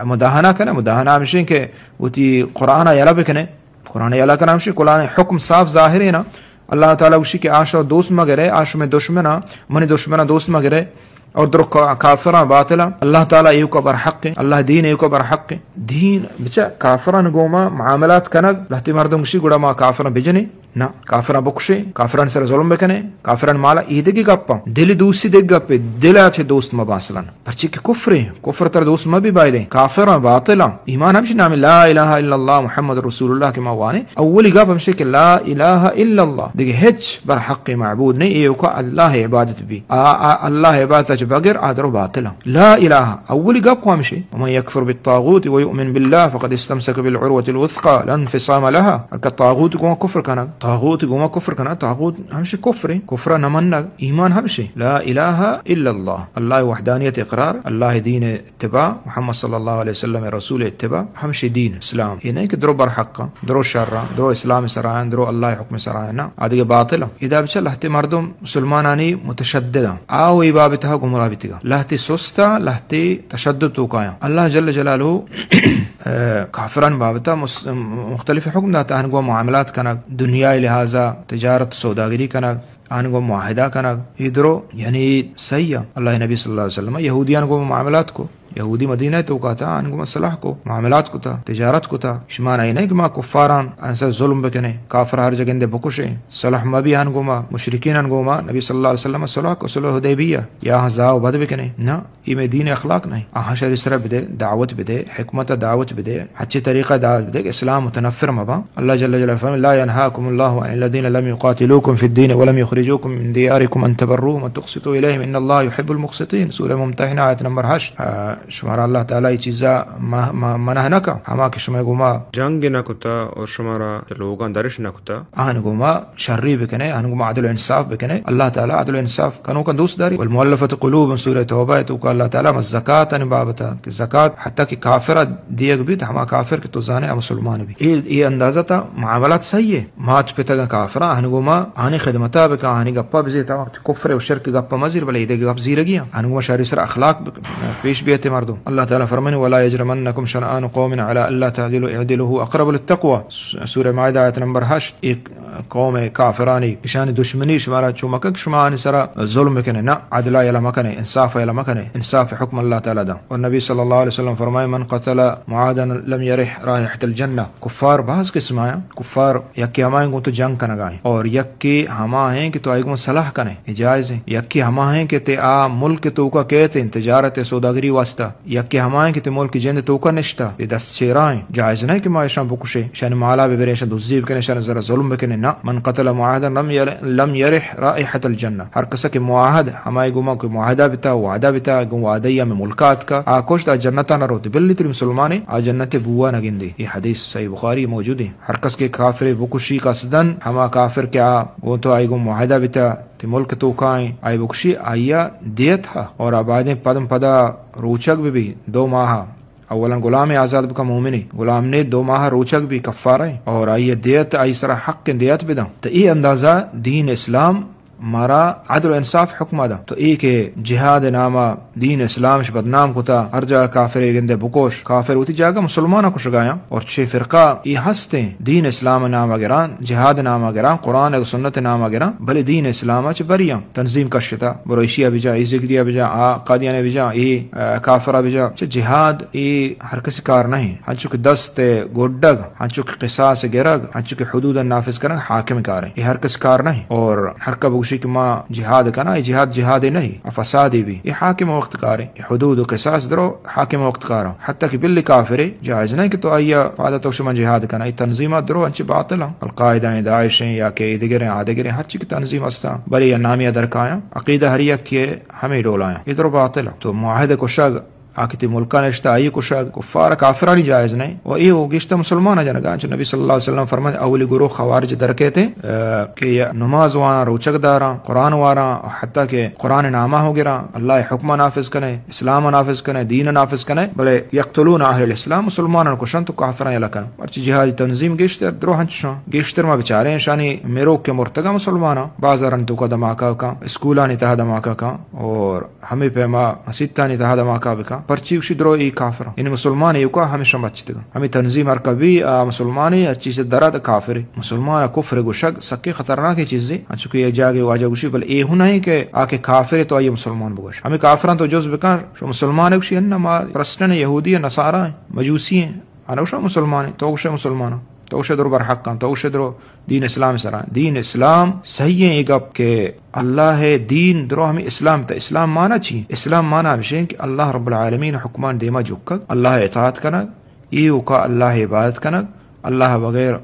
مداہنہ کنے، مداہنہ ہمشیں کہ وتی قرآن یلہ بکنے۔ قرآن یلہ کنا ہمشیں، قرآن حکم صاف ظاہر ہے نا۔ اللہ تعالی گوشی کہ آ شو دوست مگرے، آ شمئے دشمنا، منی دشمنا دوست مگرے۔ اور درو کا-، کافراں باطلاں، اللہ تعالی ایوکا برحق ایں، اللہ دین ایوکا برحق ایں۔ دین بچا کافران گوما معاملات کنگ، لہتے مردم گشی گڑا ما کافران بجنیں۔ نہ، کافران بکشیں، کافران سر ظلم بکنیں، کافران مالا، ای دگی گپاں۔ دل دوستی دگی گپے، دلا چہ دوست مبا اصلاً۔ پرچے کہ کفر ایں، کفر تر دوست مبی بایدیں۔ کافراں باطلاں، ایمان ہمشی نام لا الہ الا اللہ محمد رسول اللہ کہ ما وانے، اولی گپ ہمشی کہ لا الہ الا اللہ، دگہ ہچ بر حق معبود نہیں، ایوکا اللہ عبادت بی۔ آ، آ، اللہ عبادت چہ بغیر آ درو باطلاں۔ لا الہ، اولی گپ ہمشی، ومن یکفر بالطاغوت ویؤمن باللہ فقد استمسک بالعروة الوثقی لا انفصام لها۔ ہر کہ طاغوت گوما کفر کنگ، طاغوت گوما کفر کنگ، طاغوت ہمشی کفر ایں، کفر نہ منگ، ایمان ہمشی لا الہ الا اللہ، اللہ وحدانیت اقرار، اللہ دین اتباع، محمد صلی اللہ علیہ وسلم رسول اتباع، ہمشی دین اسلام۔ یہ نہیں کہ درو برحقاں، درو شراں، درو اسلام سرایاں، درو اللہ حکم سرایاں، نہ، آ دگہ باطلاں۔ ادا بچا لہتے مردم مسلمانانی متشدداں۔ آ و ای باب تہا گمراہ بیتگاں۔ لہتے سستا، لہتے تشدد توکایاں۔ اللہ جل جلالہ، اے، کافران بابتا مس-، مختلف حکم داتا، آہن گوما معاملات کنگ، دنیای لحاظا تجارت سوداگری کنگ، آہن گوما معاہدہ کنگ، ای درو، یعنی صحیح ایں۔ اللہ نبی صلی اللہ علیہ وسلم یہودیان گوما معاملات کو، یہودی مدینہ توکا تا، آہن گوما صلح کو، معاملات کتا، تجارت کتا۔ شما نہ، نہیں کہ ما کفاران آہن سر ظلم بکنیں، کافر ہر جگہ اندے بکشیں، صلح مبی آہن گوما، مشرکینان گوما۔ نبی صلی اللہ علیہ وسلم صلح کو، صلح حدیبیہ، یا زاو بد بکنیں۔ نہ، اے مئے دین اخلاق نہیں۔ آہاں شری سر بدے، دعوت بدے، حکمت دعوت بدے، ہچی طریقہ دعوت بدے کہ اسلام متنفر مباں۔ اللہ جل جلالہ فرمائے، لا ينهاكم الله عن الذين لم يقاتلوكم في الدين ولم يخرجوكم من دياركم أن تبروهم وتقسطوا إليهم إن الله يحب المقسطين۔ سورہ ممتحنہ آیت نمبر ہشت۔ آ، شمارا اللہ تعالی یہ چیزا م-، م-، منع نہ کا، ہما کہ شمئے گوما جنگ نہ کتا اور شمارا لوگاں درش نہ کتا۔ آہن گوما شری بکنے، آہن گوما عدل و انصاف بکنے۔ اللہ تعالی عدل و انصاف کنوکاں دوست داری۔ والمؤلفة قلوبهم، سورہ توبہ توکا اللہ تعالی ما زکات ان بابتا کہ زکات حتی کہ کافر دیگ بیت، ہما کافر کہ تو زانے ہم مسلمان بی۔ اے، اے اندازہ تا معاملات صحیح ایں۔ مات پتگاں کافراں، آہن گوما آہنی خدمتا بکا، آہنی گپا بزیر، تا وقت کفر و شرک گپا مزیر، بلے ایدے گپ زیرگی ایں۔ آہن گوما شری سر اخلاق بک-، پیش بیتے مردم۔ اللہ تعالی فرمانی، ولا يجرمنكم شنآن قوم على ألا تعدلوا اعدلوا هو أقرب للتقوى۔ س-، سورہ مائدہ آیت نمبر ہشت۔ ایک قوم کافرانی، اشانی دشمنی شمارا چو مکن کہ شما آنی سرا ظلم بکنے، نہ، عدلا یلا مکنے، انصاف یلا مکنے، انصاف حکم اللہ تعالی دا۔ اور نبی صلی اللہ علیہ وسلم فرمائے، من قتل معاهدا لم يرح رائحة الجنة۔ کفار باز قسم آیاں، کفار یکی ہمائیں گوں تو جنگ کنگائیں، اور یکی ہمائیں کہ تو آئی گوں صلاح کنے، یہ جائز ایں۔ یکی ہمائیں کہ تے آ ملک توکا کیت ایں تجارت سوداگری واسطہ، یکے ہمائیں کہ تے ملک جند توکا نشتہ، تے دست چیرائیں۔ جائز نہ کہ ما اشاں بکشیں، اشانی مالا ببریں، اشاں دزی بکنیں، اشانی سرا ظلم بکنیں۔ نہ، من قتل معاهدا لم ير-، لم يرح رائحة الجنة۔ ہر کسا کہ معاہد، ہمائی گوما کوئی معاہدہ بتا، وعدہ بتا، گوں وعدہ یا میں ملکات کا، آ کشت آ جنتا نہ روتے، بلی تری مسلمانے آ جنت بوا نہ گندے۔ یہ حدیث صحیح بخاری موجود ایں۔ ہر کس کہ کافر بکشی قصدن، ہما کافر کہ آ گوں تو آئی گوں معاہدہ بتا، تے ملک توکائیں، آئی بکشی، آئیا دیت ہا، اور آ بایدیں پدم پدا روچگ بہ بی، دو ماہ، اولاً غلامے آزاد بکا مومنے، غلام نے دو ماہ روچگ بی کفارہ، اور آئیا دیت، آئی سرا حق دیت بدن۔ تو اے اندازہ دین اسلام مارا عدل و انصاف حکم دا۔ تو اے کہ جہاد ناما دین اسلام اش بدنام کتا، ہر جاگہ کافرے گندے بکوش، کافر وتی جاگہ مسلمان کشگایاں، اور چھ فرقہ اے ہستیں دین اسلام نام گران، جہاد نام گران، قرآن و سنت نام گران، بلے دین اسلام چ بریاں۔ تنظیم کشتا، برو ایشیا بجا، اے ذکریا بجا، آ قادیانے بجا، اے، آ، کافرا بجا، چہ جہاد اے ہر کسی کار نہیں۔ ہنچو کہ دست گڈگ، ہنچو کہ قصاص گرگ، ہنچو کہ حدود نافذ کرگ حاکم کار ایں۔ اے ہر کس کار نہیں۔ اور ہر کا بگوشی کہ ما جہاد کنا، اے جہاد جہاد نہیں، اے فساد بی۔ اے حاکم وقت کار ایں۔ اے حدود و قصاص درو حاکم وقت کار ایں۔ حتی کہ بلی کافرے جائز نہیں کہ تو آئیا پادا تو شما جہاد کنا۔ اے تنظیمات درو انچ باطل ایں۔ القاعدہ ایں، داعش ایں، یا کہ دیگر ایں، آ دیگر ایں، ہر چی کہ تنظیم ہستاں، بلے یا نامی درکایاں، عقیدہ ہر یک کے ہمیں ڈولایاں۔ اے درو باطل ایں۔ تو معاہدہ کشگ، آ کہ تی ملکا نشتہ، آئی کشگ، کفار کافرانی جائز نہیں۔ و اے و گشتہ مسلمان جنگا، چہ نبی صلی اللہ علیہ وسلم فرمائے، اولی گروہ خوارج درکیتے، آ، کہ نماز واراں، روچگ داراں، قرآن واراں، حتی کہ قرآن نامہ ہو گراں، اللہ حکم نافذ کنے، اسلام نافذ کنے، دین نافذ کنے، بلے یقتلون اہل الاسلام، مسلمانان کشن تو کافران یلا کن۔ مرچی جہادی تنظیم گیشتر درو ہنچشاں، گیشتر ما بچاریں، شانی میروک کے مرتگا مسلماناں، بازاران توکا دھماکہ کن، اسکولانی تہا دھماکہ کن، اور ہمے پیما مسیتانی تہا دھماکہ بکن۔ پرچی گوشی درو ای کافر، یعنی مسلمان ایوکا ہمیشہ بچتگ۔ ہمیں تنظیم ہر کبھی آ مسلمان ہر چیز درات کافر۔ مسلمان کفر گوشگ سکے خطرناک چیزے، انچو کہ یہ جاگے واجہ گوشی، بل اے ہوں نہیں کہ آ کہ کافر تو آئی مسلمان بگوش۔ ہمیں کافراں تو جز بکن، شو مسلمان گوشی، انما پرسٹن، یہودی، نصارا ہیں، مجوسی ہیں۔ انوشا مسلمان ہیں، تو گوشے مسلمان، تو گوشے درو برحق، تو گوشے درو دین اسلام سرا۔ دین اسلام صحیح ہیں، یہ گپ کہ اللہ دین درو ہمیں اسلام تا۔ اسلام معنی چی؟ اسلام معنی ہمشہ کہ اللہ رب العالمین حکمان دیما جکگ، اللہ اطاعت کنگ، ایوکا اللہ عبادت کنگ، اللہ بغیر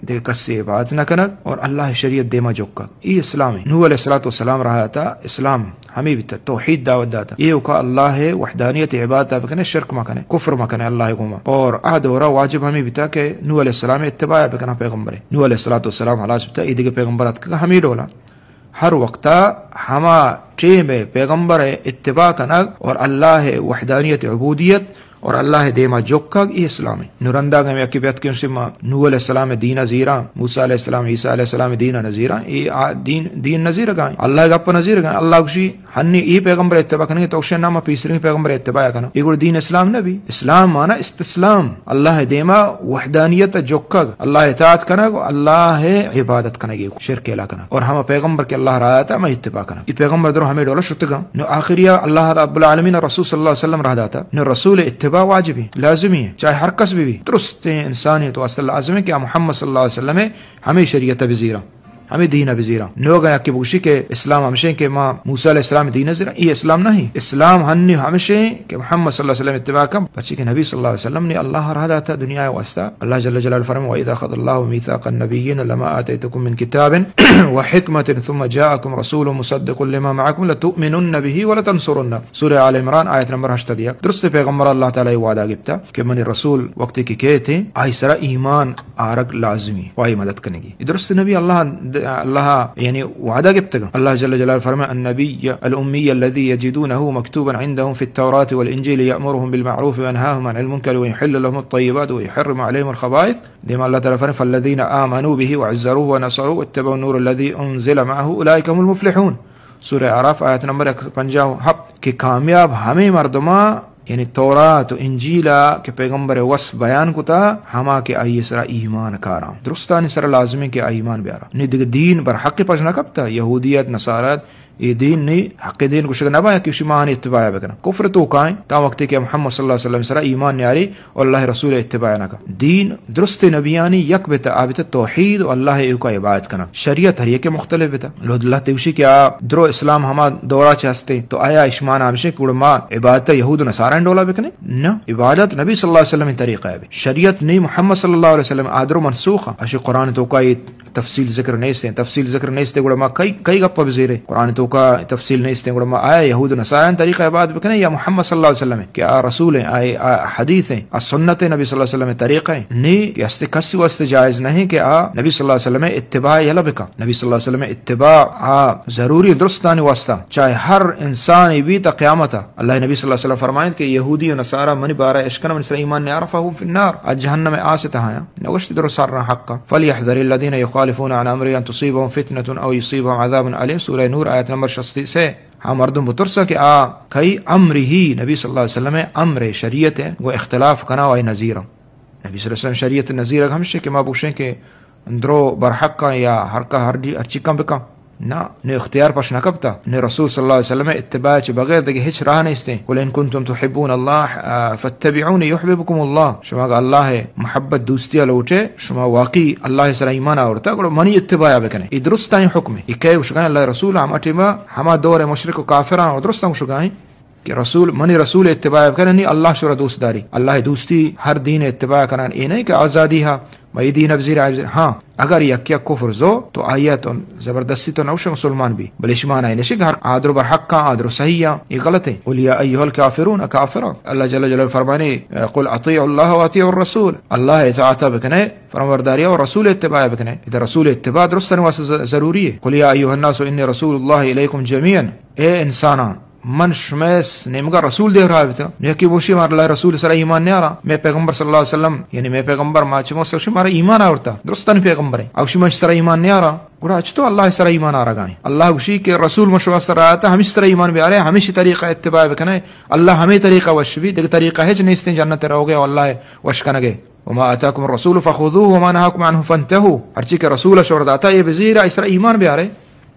دگہ کسی عبادت نہ کنگ اور اللہ شریعت دیما جکگ۔ ای اسلام ہے۔ نوح علیہ الصلوۃ والسلام رہا تا، اسلام ہمیں بیتا، توحید دعوت داتا۔ ایوکا اللہ وحدانیت عبادت بکنے، شرک مکنے، کفر مکنے اللہ گوما۔ اور آ دورا واجب ہمیں بیتا کہ نوح علیہ السلام اتباع بکنا پیغمبر۔ نوح علیہ الصلوۃ والسلام ہلاس بیتا، ای دگہ پیغمبر اتکگ ہمیں ڈولا۔ ہر وقتا ہما ٹیم پیغمبر اتباع کنگ اور اللہ وحدانیت عبودیت اور اللہ دیما جکگ، ای اسلام ہے۔ نورندا گم یکی بیت کہ ما نوح علیہ السلام دینا زیران، موسی علیہ السلام، عیسی علیہ السلام دینا نزیران، ای آ دین، دین نزیرگائیں، اللہ گپ نزیرگائیں۔ اللہ گوشی ہنی ای پیغمبر اتباع کنگے، تو گوشے نہ ما پیسریں پیغمبر اتباع کناں۔ ای گڑا دین اسلام نہ بی۔ اسلام معنی استسلام، اللہ دیما وحدانیت جکگ، اللہ اطاعت کنگ و اللہ عبادت کنگ، شرک الا کنگ۔ اور ہما پیغمبر کہ اللہ راہ داتا، ہما اتباع کنگ۔ ای پیغمبر درو ہمیں ڈولا شتگاں۔ نو آخریا اللہ رب العالمین رسول صلی اللہ علیہ وسلم راہ داتا۔ نو رسول اتباع واجبی، لازمی ہے، چاہے ہر کس بھی بی۔ درستیں انسانیت واسطہ لازم ہے کہ محمد صلی اللہ علیہ وسلم ہمیں شریعت بزیرا۔ ہمیں دین ء بزیراں۔ نوگا یکے بگوشی کہ اسلام ہمشیں کہ ما موسی علیہ السلام دین ء زیراں، ای اسلام نہیں۔ اسلام ہنی ہمشیں کہ محمد صلی اللہ علیہ وسلم اتباع کن، پرچی کہ نبی صلی اللہ علیہ وسلم نے اللہ راہ داتا دنیا ء واسطہ۔ اللہ جل جلالہ فرمائے: "وَإِذْ أَخَذَ اللَّهُ مِيثَاقَ النَّبِيِّينَ لَمَا آتَيْتُكُم مِّن كِتَابٍ وَحِكْمَةٍ ثُمَّ جَاءَكُم رَّسُولٌ مُّصَدِّقٌ لِّمَا مَعَكُمْ لَتُؤْمِنُنَّ بِهِ وَلَتَنصُرُنَّهُ" سورہ آل عمران، آیت نمبر ہشت دیگ۔ درست پیغمبر اللہ تعالی وعدہ گپتا کہ منی رسول وقتی کہ کیت، آئی سرا ایمان آرگ لازمی، و آئی مدد کنگی۔ درست نبی اللہ، اللہ یعنی وعدہ گپتگ۔ اللہ جل جلالہ فرمائے: "النبي الأمي الذي يجدونه مكتوبا عندهم في التوراة والإنجيل يأمرهم بالمعروف وينهاهم عن المنكر ويحل لهم الطيبات ويحرم عليهم الخبائث". دیما اللہ تعالی فرمائے: "فالذين آمنوا به وعزروه ونصروه واتبعوا النور الذي أنزل معه أولئك هم المفلحون". سورہ اعراف، آیت نمبر یک سد پنجاہ و ہفت، کہ کامیاب ہمیں مردماں، یعنی تورات و انجیلا کہ پیغمبر وصف بیان کتا، ہما کہ آئی سرا ایمان کاراں۔ درستانی سرا لازمی کہ آئی ایمان بیارا۔ نی دگہ دین بر حق پش نہ کپتا، یہودیت، نصارت، اے دین نی حق دین گوشگ نہ بایا کہ شما آنی اتباع بکنن۔ کفر تو کائیں، تا وقتی کہ محمد صلی اللہ علیہ وسلم سرا ایمان نیاری، و اللہ رسول اتباع نہ کن۔ دین درست نبیانی یک بتا، آ بتا توحید و اللہ ایوکا عبادت کنن۔ شریعت ہر یکے مختلف بتا۔ لو اللہ تیوشی کہ آ درو اسلام ہما دورا چہ ہستے، تو آیا اشمان ہمشے کہ گڑا ما عبادت یہود و نصاران ڈولا بکنے؟ نہ، عبادت نبی صلی اللہ علیہ وسلم طریقہ ہے۔ شریعت نی محمد صلی اللہ علیہ وسلم آ درو منسوخ ہے۔ اشی قرآن توکا تفصیل ذکر نیست ہیں، تفصیل ذکر نیست ہے، گڑا ما کئی، کئی گپا بزیرے؟ قرآن توکا تفصیل نیست ہیں، گڑا ما آیا یہود و نصاران طریقہ عبادت بکنے یا محمد صلی اللہ علیہ وسلم ہے کہ آ رسول ہیں، آ، آ حدیث ہیں، آ سنت نبی صلی اللہ علیہ وسلم طریقہ ہیں؟ نی، کہ استے کسی واسطے جائز نہیں کہ آ نبی صلی اللہ علیہ وسلم اتباع یلا بکا۔ نبی صلی اللہ علیہ وسلم اتباع آ ضروری درستانی واسطہ، چاہے ہر انسانی بی تا قیامتا۔ اللہ نبی صلی اللہ علیہ وسلم فرمائیں کہ یہودی و نصارا منی بارہ اشکن، منی سر ایمان نیارا، فہو فی النار، آ جہنم آس تہایا۔ نوشت درو سر حقا: "فليحذر الذين يخالفون عن أمره أن تصيبهم فتنة أو يصيبهم عذاب أليم"، سورہ نور، آیت نمبر شست و سے۔ ہاں مردم بترسا کہ آ کئی امر ہی نبی صلی اللہ علیہ وسلم امر شریعت ہے، گو اختلاف کنا و آئی نظیرا۔ نبی صلی اللہ علیہ وسلم شریعت نظیر ہمشے کہ ما بوشیں کہ درو برحقاں یا ہر کا ہر ڈی-، ہر چی کن بکن۔ نہ، نے اختیار پش نہ کپتا، نے رسول صلی اللہ علیہ وسلم اتباع چہ بغیر دگہ ہچ راہ نیستیں۔ "قل إن كنتم تحبون الله، آ، فاتبعوني يحببكم الله". شما اگہ اللہ محبت دوستی لوٹے، شما واقعی اللہ سرا ایمان آورتا، گڑا منی اتباع بکنے۔ ای درستائیں حکم ہے۔ ای کئے گوشگائیں؟ اللہ رسول ہما ٹیما، ہما دور مشرک و کافراں و درستاں گوشگائیں کہ رسول، منی رسول اتباع بکن، نی اللہ شرا دوست داری۔ اللہ دوستی ہر دین اتباع کنن، اے نہیں کہ آزادی ہا، ما اے دین بزیر، آئی بزیر۔ ہاں، اگر یک یک کفر زو، تو آیا تو زبردستی تو نوش مسلمان بی، بلے شما نہ نشی کہ ہر آدر بر حقاں، آدر صحیحاں، اے غلط ہے۔ "قل يا أيها الكافرون"، کافراں۔ اللہ جل جلالہ فرمانے: "قل أطيعوا الله وأطيعوا الرسول"، اللہ اطاعت بکنے، فرمانبرداری اور رسول اتباع بکنے۔ ادا رسول اتباع درستن واسطہ ض-، ضروری ہے۔ "قل يا أيها الناس إني رسول الله إليكم جميعا"، اے انساناں، من شمئے س-، نیمگا رسول دیگ رہا بیتاں۔ نو یکے بوشی، مارا اللہ رسول سرا ایمان نیارا۔ مئے پیغمبر صلی اللہ علیہ وسلم، یعنی مئے پیغمبر ما چہ موسیٰ گوشی، مارا ایمان آورتا۔ درستانی پیغمبر ہیں۔ او شما سرا ایمان نیارا۔ گڑا چتو اللہ سرا ایمان آرگائیں؟ اللہ گوشی کہ رسول مشوا سرا آتا، ہمیش سرا ایمان بیارے، ہمیش طریقہ اتباع بکنے، اللہ ہمیں طریقہ وش بی، دیکھ طریقہ ہے چ نیستیں جنت روگے، اللہ وش کنگے۔ وما آتاکم الرسول فخذوه وما نهاکم عنه فانتهوا۔ ہرچی کہ رسول شور داتا، اے بزیرا، اسرا ایمان بیارے۔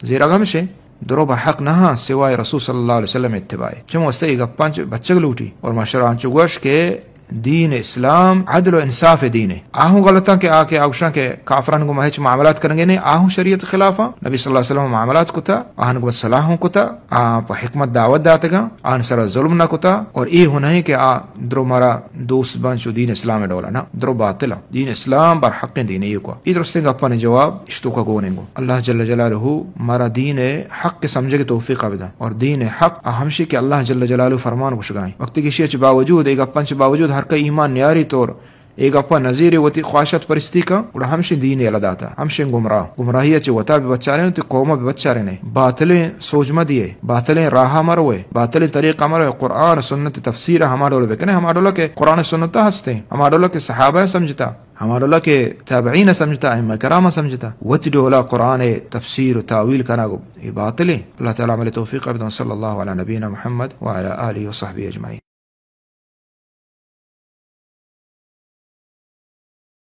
زیرا ہمشے درو بر حق نہ ہاں سوائے رسول صلی اللہ علیہ وسلم اتباع۔ چم واسطے اے گپاں چ بچگ لوٹی اور ماشرا انچو گوش کہ دین اسلام عدل و انصاف دین ہے۔ آہوں غلطاں کہ آ کہ آگوشاں کہ کافران گو ما ہچ معاملات کرنگے نے، آہوں شریعت خلافاں۔ نبی صلی اللہ علیہ وسلم معاملات کتا، آہن گو صلاحوں کتا، آ پہ حکمت دعوت داتگاں، آہن سرا ظلم نہ کتا، اور اے ہوں نہیں کہ آ درو مارا دوست بنچ و دین اسلام ڈولا نہ، درو باطل۔ دین اسلام بر حق دین ایوکا۔ اے درستیں گپانی جواب اشتوکا گونیں گو۔ اللہ جل جلالہ مارا دین حق سمجھگ توفیق بدا۔ اور دین حق آ ہمشی کہ اللہ جل جلالہ فرمان گوشگائیں۔ وقتی کہ اشی چ باوجود، اے گپاں چ باوجود ہر کا ایمان نیاری طور، اے گپا نظیر وتی خواہشات پرستی کا، گڑا ہمشی دین یلا داتا، ہمشی گمراہ۔ گمراہی چ وتا بھی بچارے، تے قوم بھی بچارے نے۔ باطلیں سوچ مہ دیے، باطلیں راہ مروے، باطلیں طریقہ مروے، قرآن سنت تفسیر ہما ڈول بکنے، ہما ڈول کہ قرآن سنت ہستے، ہما ڈول کہ صحابہ سمجھتا، ہما ڈولا کہ تابعین سمجھتا، ائمہ کرام سمجھتا، وتی ڈولا قرآن تفسیر و تاویل کنگ، اے باطل ہے۔ اللہ تعالی عمل توفیق بدن۔ صلی اللہ علی نبینا محمد وعلی آلہ وصحبہ اجمعین۔